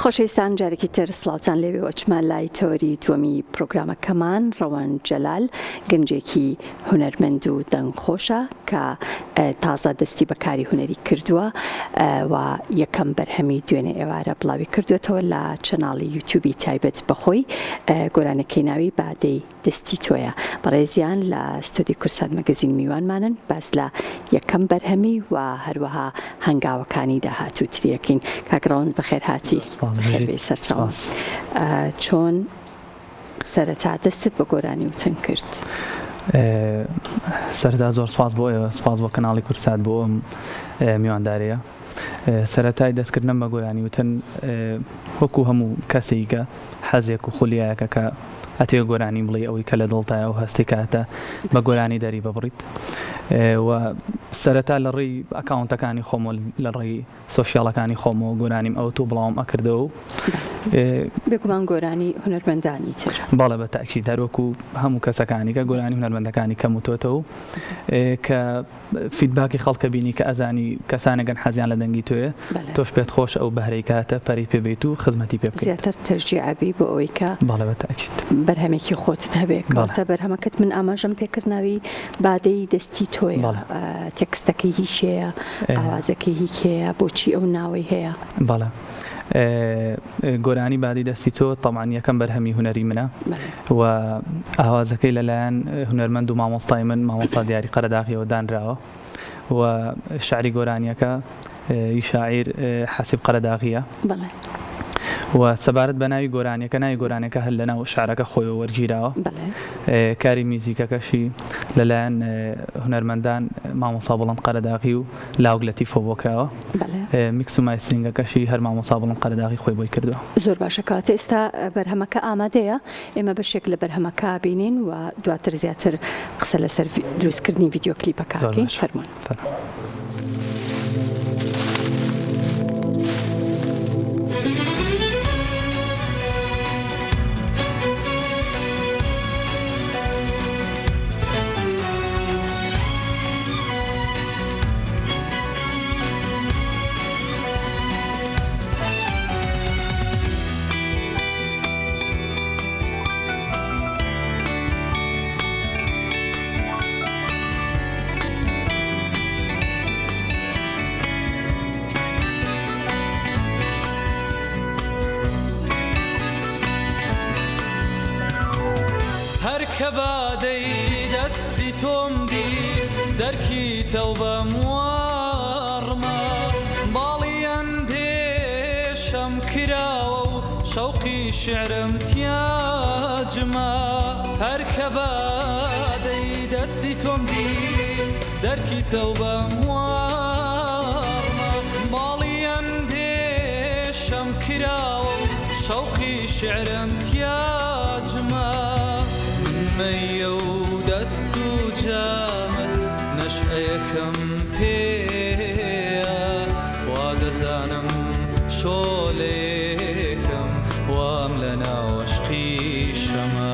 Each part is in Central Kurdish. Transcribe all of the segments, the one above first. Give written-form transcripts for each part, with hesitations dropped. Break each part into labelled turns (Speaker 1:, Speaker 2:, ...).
Speaker 1: خۆشەویستان جارێکی تر سڵاوتان لێبێ و ئەچمە لای تەوەری دووەمی پرۆگرامەکەمان ڕەوەند جەلال گەنجێکی هونەرمەند و دەنگخۆشە کە تازە دەستی بە کاری هونەری کردووە و یەکەم بەرهەمی دوێنێ ئێوارە بڵاوی کردوێتەوە لە channel ی یوتیوبی تایبەت بەخۆی گۆرانەکەی ناوی بادەی دەستی تۆیە. بەڕێزیان لە ستۆدیۆی کوردسات مەگەزین میوانمانن باس لە یەکەم بەرهەمی و هەروەها هەنگاوەکانی داهاتوو تریەکەین. کاک ڕەوەند بەخێرهاتی.
Speaker 2: سپاس
Speaker 1: بەخێر
Speaker 2: بژیت.
Speaker 1: بێی سەرچاوم.
Speaker 2: سپاس.
Speaker 1: چۆن سەرەتا دەستت بە گۆرانی وتن کرد؟
Speaker 2: سەرەتا زۆر سپاس بۆ ئێوە، سپاس بۆ کەناڵی کوردسات بۆ ئەم میواندارییە. سەرەتای دەستکردنم بە گۆرانی وتن وەکو هەموو کەسێکە حەزێک و خولیایەکە کە ئەتەوێ گۆرانی بڵێی ئەوەی کە لە دڵتایە ئەو هەستەی کە هەتە بە گۆرانی دەری ببڕیت و سەرەتا لە ڕێی ئەکاونتەکانی خۆمەوە لە ڕێی سۆشیاڵەکانی خۆمەوە گۆرانیم ئەوت و بڵاوم ئەکردەوە و
Speaker 1: بێگومان گۆرانی هونەرمەندانی تر.
Speaker 2: بەڵێ بە تەئکید هەروەکو هەموو کەسەکانی کە گۆرانی هونەرمەندەکانی کەم وتۆتەوە کە feedback ی خەڵکە بینی کە ئەزانی کەسانێکن حەزیان لە دەنگی تۆیە تۆش پێت خۆشە ئەو بەهرەی کە هەتە پەرەی پێ بەیت و خزمەتی پێ بکەیت.
Speaker 1: زیاتر تەشجیع ئەبی بۆ ئەوەی کە
Speaker 2: بەڵێ بە تەئکید.
Speaker 1: بەرهەمێکی خۆتت هەبێ. کەواتە بەرهەمەکەت من ئاماژەم پێ کرد ناوی بادەی دەستی تۆیە تێکستەکەی هی کێیە ئاوازەکەی هی کێیە بۆچی ئەو ناوەی هەیە؟
Speaker 2: بەڵێ گۆرانی بادەی دەستی تۆ تەبعەن یەکەم بەرهەمی هونەری منە و ئاوازەکەی لەلایەن هونەرمەند و مامۆستای من مامۆستا دیاری قەرەداغیەوە دانراوە و شعری گۆرانیەکە ی شاعیر حەسیب قەرەداغیە و سەبارەت بە ناوی گۆرانیەکە ناوی گۆرانیەکە هەر لەناو شعرەکە خۆیەوە وەرگیراوە کاری میوزیکەکەشی لەلایەن هونەرمەندان مامۆستا بڵند قەرەداغی و لاوک لەتیفەوە بۆ کراوە mix و mastering ەکەشی هەر مامۆستا بڵند قەرەداغی خۆی بۆی کردووە.
Speaker 1: زۆر باشە کەواتە ئێستا بەرهەمەکە ئامادەیە ئێمە بەشێک لە بەرهەمەکە بینین و دواتر زیاتر قسە لەسەر دروستکردنی ڤیدیۆ کلیپەکە ئەکەین فەرموون.
Speaker 3: هەر کە بادەی دەستی تۆم دی دەرکی تەوبەم وا ڕما باڵی ئەندێشەم کراوە و شەوقی شیعرم تیا جما هەر کە بادەی دەستی تۆم دی دەرکی تەوبەم وا ڕما باڵی ئەندێشەم کراوە و شەوقی شیعرم تیا جما من مەیە و دەست و جامت نەشئەیەکم پێیە وا دەزانم شۆلەیەکم وام لە ناو عەشقی شەما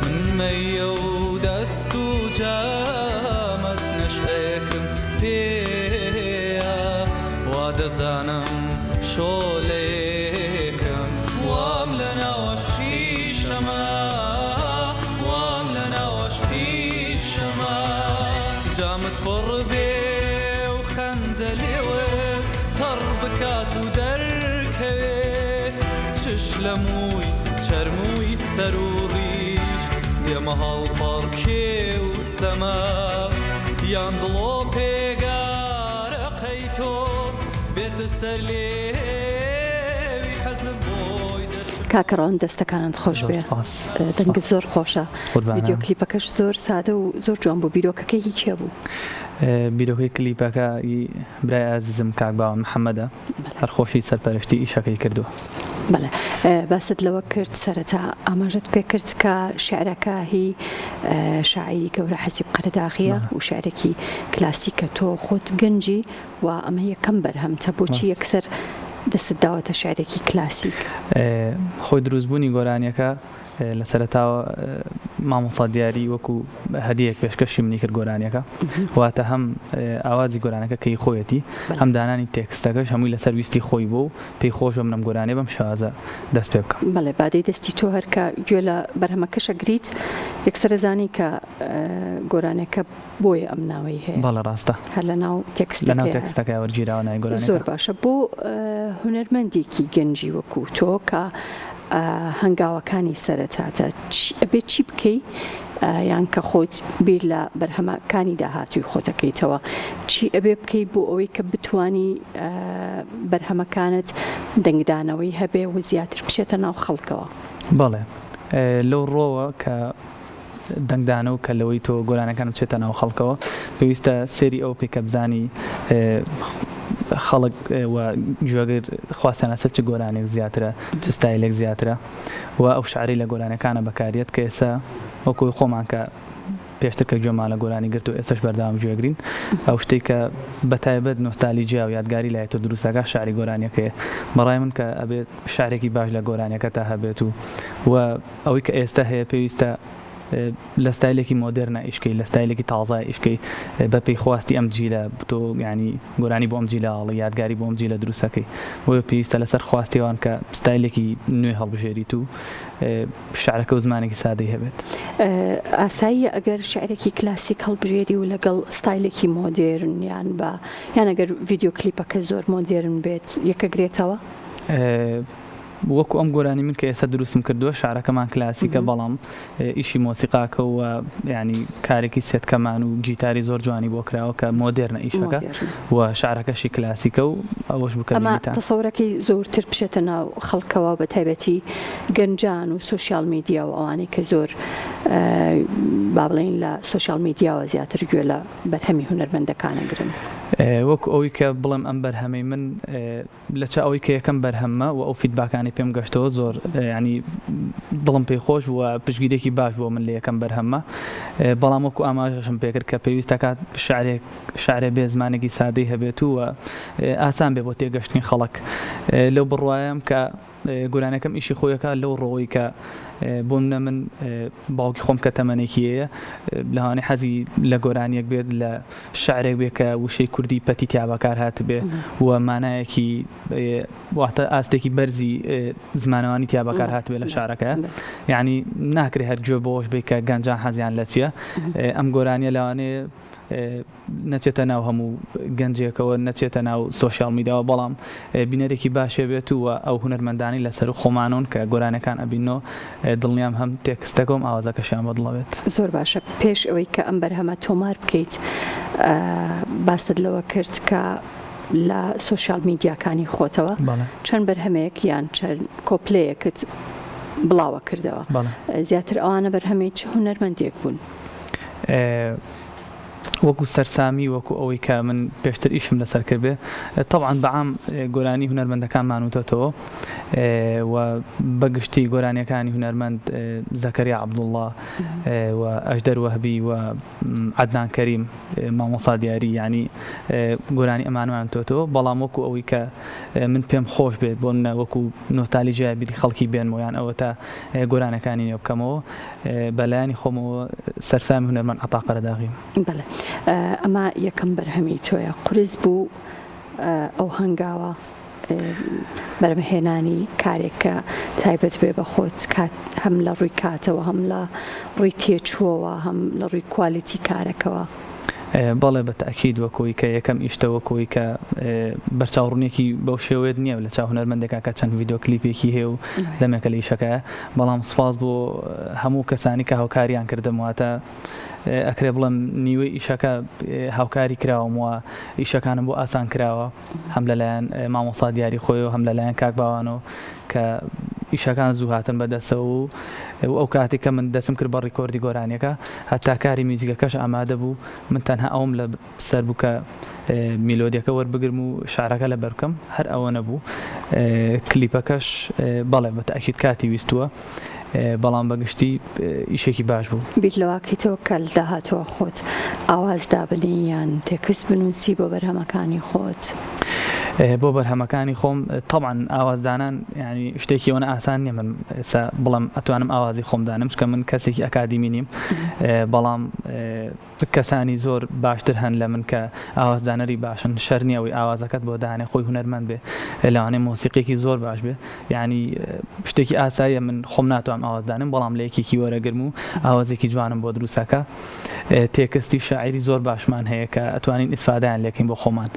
Speaker 3: من مەیە و دەست و جامت نەشئەیەکم پێیە وا دەزانم شۆلەیەکم وام لە ناو عەشقی شەما وام لە ناو عەشقی شەما جامت پڕ بێ و خەندە لێوت تەڕ بکات و دەرکەوێ چش لە مووی چەرمووی سەر و ڕیش دێمە هەڵپەڕکێ و سەما یان دڵۆپێک ئارەقەی تۆ بێتە سەر لێوی حەزم بۆی دەچم.
Speaker 1: کاکە ڕەوەند دەستەکانت خۆش
Speaker 2: زۆر
Speaker 1: بێ
Speaker 2: سپاس.
Speaker 1: دەنگت زۆر خۆشە
Speaker 2: قوربانم.
Speaker 1: ڤیدیۆ کلیپەکەش زۆر سادە و زۆر جوان بوو بیرۆکەکەی هی کێ بوو؟
Speaker 2: بیرۆکەی کلیپەکە ی برای ئازیزم کاک باوان محەمەدە هەر خۆشی سەرپەرشتی ئیشەکەی کردووە.
Speaker 1: بەڵێ باست لەوە کرد سەرەتا ئاماژەت پێکرد کە شیعرەکە هی شاعیری گەورە حەسیب قەرەداغییە و شیعرێکی کلاسیکە تۆ خۆت گەنجی و ئەمە یەکەم بەرهەمتە بۆچی یەکسەر دەستت داوەتە شیعرێکی کلاسیک؟
Speaker 2: خۆی دروستبوونی گۆرانیەکە. لە سەرەتاوە مامۆستا دیاری وەکو هەدیەک پێشکەشی منی کرد گۆرانیەکە واتە هەم ئاوازی گۆرانەکە کەی خۆیەتی هەم دانانی تێکستەکەش هەمووی لەسەر ویستی خۆی بوو پێی خۆش بە منم گۆرانیە بەم شێوازە دەست پێ بکەم.
Speaker 1: بەڵێ بادەی دەستی تۆ هەر کە گوێ لە بەرهەمەکەش ئەگریت یەکسەر ئەزانی کە گۆرانیەکە بۆیە ئەم ناوەی هەیە.
Speaker 2: بەڵێ ڕاستە.
Speaker 1: هەر لە ناو تێکستەکەیە.
Speaker 2: لە ناو تێکستەکەیا وەرگیراوە ناوی گۆرانیەکە.
Speaker 1: زۆر باشە بۆ هونەرمەندێکی گەنجی وەکو تۆ کە هەنگاوەکانی سەرەتاتە ئەبێ چی بکەی یان کە خۆت بیر لە بەرهەمەکانی داهاتووی خۆتەکەیتەوە چی ئەبێ بکەی بۆ ئەوەی کە بتانی بەرهەمەکانت دەنگدانەوەی هەبێ و زیاتر بچێتە ناو خەڵکەوە؟
Speaker 2: بەڵێ لەو ڕۆوە کە دەنگدانە و کە لەوەی تۆ گۆرانەکان بچێتە ناو خەڵکەوە پێویستە سێری ئەو بکەی کە بزانی خەڵک و گوێگر خواستیان لەسەر چ گۆرانێک زیاترە چ ستایلێک زیاترە و ئەو شعرەی لە گۆرانەکانە بەکاریەت کە ئێستا وەکو خۆمان کە پێشتر کە گوێمان لە گۆرانی گرت و ئێستاش بەردەوام گوێگرین ئەو شتەی کە بە تایبەت نۆستالیجیا و یادگاری لای تۆ دروست دەکات شعری گۆرانیەکەیە بەڕای من کە ئەبێت شعرێکی باش لە گۆرانیەکەتا هەبێت و و ئەوەی کە ئێستا هەیە پێویستە لە ستایلێکی مۆدێرنا ئیشکەی لە ستایلێکی تازە ئیشکەی بە پێی خواستی ئەم جیلە تۆ یانی گۆرانی بۆ ئەم جیلە ئەڵێی یادگاری بۆ ئەم جیلە دروستەکەی بۆیە پێویستە لەسەر خواستی ئەوان کە ستایلێکی نوێ هەڵبژێریت و شعرەکە و زمانێکی سادەی هەبێت.
Speaker 1: ئاساییە ئەگەر شعرێکی کلاسیک هەڵبژێری و لەگەڵ ستایلێکی مۆدێرن یان بە یان ئەگەر ڤیدیۆ کلیپەکە زۆر مۆدێرن بێت یەکەگرێتەوە؟
Speaker 2: وەکو ئەم گۆرانی من کە ئێستا دروستم کردووە شعرەکەمان کلاسیکە بەڵام ئیشی مۆسیقاکە و یانی کارێکی سێتکەمان و گیتاری زۆر جوانی بۆ کراوە کە مۆدێرنە ئیشەکە و شعرەکەشی کلاسیکە و ئەوەش بکە
Speaker 1: ئەمە تەسەورەکەی زۆرتر بچێتە ناو خەڵکەوە بە تایبەتی گەنجان و سۆشیال میدیا و ئەوانەی کە زۆر با بڵێین لە سۆشیال میدیاوە زیاتر گوێ لە بەرهەمی هونەرمەندەکان ئەگرن.
Speaker 2: وەکو ئەوەی کە بڵێم ئەم بەرهەمەی من لە چا ئەوەی کە یەکەم بەرهەممە و ئەو feedback انەی پێم گەشتەوە زۆر یانی دڵم پێی خۆش بوو و پشتگیریەکی باش بۆ من لە یەکەم بەرهەممە بەڵام وەکو ئاماژەشم پێکرد کە پێویستە کات شعرێک شعرێ بێ زمانێکی سادەی هەبێت و ئاسان بێ بۆ تێگەشتنی خەڵک لەو بڕوایەم کە گۆرانەکەم ئیشی خۆیەکە لەو ڕۆی کە بۆ منە من باوکی خۆم کە تەمەنێکی هەیە لەوانەیە حەزی لە گۆرانیەک بێت لە شعرێک بێ کە وشەی کوردی پەتی تیا بەکار هاتبێ و مانایەکی واتە ئاستێکی بەرزی زمانەوانی تیا بەکار هاتبێ لە شعرەکە یعنی ناکرێ هەر گوێ بۆش بێ کە گەنجان حەزیان لە چییە ئەم گۆرانیە لەوانەیە نەچێتە ناو هەموو گەنجێکەوە نەچێتە ناو سۆشیال میدیاوە بەڵام بینەرێکی باشێ بێت و ئەو هونەرمەندانەی لەسەر خۆمانەوەن کە گۆرانیەکان ئەبیننەوە دڵنیام هەم تێکستەکە و هەم ئاوازەکەشیان بەدڵە بێت.
Speaker 1: زۆر باشە پێش ئەوەی کە ئەم بەرهەمە تۆمار بکەیت باست لەوە کرد کە لە سۆشیال میدیاکانی خۆتەوە چەند بەرهەمێک یان چەند کۆپلەیەکت بڵاوە کردەوە زیاتر ئەوانە بەرهەمی چ هونەرمەندێک بوون؟
Speaker 2: وەکو سەرسامی وەکو ئەوەی کە من پێشتر ئیشم لەسەر کردبێ تەبعەن بەعام گۆرانی هونەرمەندەکانمان وتۆتەوە و بەگشتی گۆرانیەکانی هونەرمەند زەکەریا عەبدوڵڵا و ئەژدەر وەهبی و عەدنان کەریم مامۆستا دیاری یعنی گۆرانی ئەمانمان تۆتەوە بەڵام وەکو ئەوەی کە من پێم خۆش بێت بۆ منە وەکو نۆستالیژیا بیری خەڵکی بێنمەوە یان ئەوە تا گۆرانەکانی نوێ بکەمەوە بە لایەنی خۆمەوە سەرسامی هونەرمەند عەتا قەرەداغیم.
Speaker 1: بەڵێ ئەمە یەکەم بەرهەمی تۆیە، قورس بوو ئەو هەنگاوە بەرهەمهێنانی کارێک کە تایبەت بێ بە خۆت کات هەم لە ڕووی کاتەوە هەم لە ڕووی تێچووەوە هەم لە ڕووی کوالیتی کارەکەوە؟
Speaker 2: بەڵێ بە تەئکید وەکوی کە یەکەم ئیشتە وەکوی کە بەرچاوڕوونیەکی بەو شێوەیەت نییە لە چاو هونەرمەندێکا کە چەند ڤیدیۆ کلیپێکی هەیە و دەمێکە لە ئیشەکایە بەڵام سوپاس بۆ هەموو کەسانی کە هاوکاریان کردم واتە ئەکرێ بڵێم نیوەی ئیشەکە هاوکاری کراوم و ئیشەکانم بۆ ئاسان کراوە هەم لەلایەن مامۆستا دیاری خۆی و هەم لەلایەن کاک باوانەوە کە ئیشەکان زوو هاتن بەدەسەوە و ئەو کاتێک کە من دەستم کرد بە ڕیکۆردی گۆرانیەکە هەتا کاری میوزیکەکەش ئامادە بوو من تەنها ئەوم لە سەر بوو کە میلۆدیەکە وەربگرم و شعرەکە لەبەر بکەم هەر ئەوە نەبوو کلیپەکەش بەڵێ بە تەئکید کاتی ویستووە بەڵام بە گشتی ئیشێکی باش بوو.
Speaker 1: بیر لەوەکەیتەوە کە لە داهاتووە خۆت ئاواز دابنێی یان تێکست بنووسی بۆ بەرهەمەکانی خۆت؟
Speaker 2: بۆ بەرهەمەکانی خۆم تەبعەن ئاوازدانان یانی شتێکی ئەوەنە ئاسان نییە من ئێستا بڵێم ئەتوانم ئاوازی خۆم دانم چکە من کەسێکی ئەکادیمی نیم بەڵام کەسانی زۆر باشتر هەن لە من کە ئاوازدانەری باشن شەر نییە ئەوەی ئاوازەکەت بۆ دانێ خۆی هونەرمەند بێ لەوانەیە مۆسیقیەکی زۆر باش بێ یانی شتێکی ئاساییە من خۆم ناتوانم ئاوازدانم بەڵام لە یەکێکی وەرەگرم و ئاوازێکی جوانم بۆ دروستەکە تێکستی شاعیری زۆر باشمان هەیە کە ئەتوانین ئیسفادەیان لێکەین بۆ خۆمان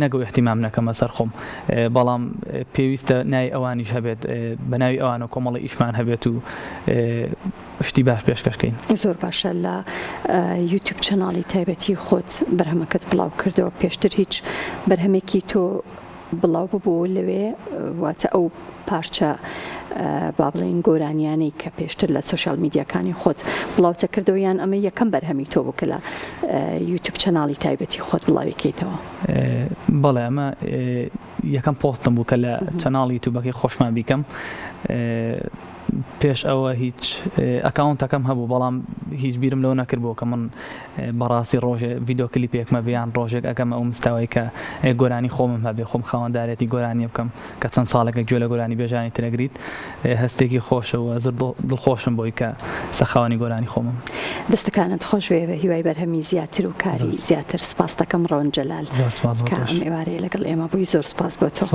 Speaker 2: نەک ئەو ئیهتیمام نەکەمە سەر خۆم بەڵام پێویستە ناوی ئەوانیش هەبێت بە ناوی ئەوانەوە کۆمەڵی ئیشمان هەبێت و شتی باش پێشکەش کەین.
Speaker 1: زۆر باشە لە یوتیوب channel ی تایبەتی خۆت بەرهەمەکەت بڵاو کردەوە پێشتر هیچ بەرهەمێکی تۆ بڵاو ببوو لەوێ واتە ئەو پارچە با بڵێین گۆرانیانەی کە پێشتر لە سۆشیال میدیاکانی خۆت بڵاوتە کردەوە یان ئەمە یەکەم بەرهەمی تۆ بوو کە لە یوتیوب channel ی تایبەتی خۆت بڵاوی کەیتەوە؟
Speaker 2: بەڵێ ئەمە یەکەم پۆستم بوو کە لە channel ی یوتیوبەکەی خۆشمان بیکەم پێش ئەوە هیچ ئەکاونتەکەم هەبوو بەڵام هیچ بیرم لەوە نەکردبوو کە من بەڕاستی ڕۆژێ ڤیدۆ کلیپێکمە بێ یان ڕۆژێک ئەگەمە ئەو مستەوای کە گۆرانی خۆمم هەبێ خۆم خاوەندارێتی گۆرانیە بکەم کە چەند ساڵێکە گوێ لە گۆرانی بێژانی تر ئەگریت هەستێکی خۆشە و زۆر دڵخۆشم بۆی کە ئێستا خاوەنی گۆرانی خۆمم.
Speaker 1: دەستەکانت خۆش بێ بە هیوای بەرهەمی زیاتر و کاری زیاتر سپاست دەکەم ڕەوەند جەلال
Speaker 2: زۆر سپاس بۆ
Speaker 1: کە
Speaker 2: تۆش.
Speaker 1: ئەم ئێوارەیە لەگەڵ ئێمە بووی زۆر سپاس بۆ تۆ.
Speaker 2: سپاس.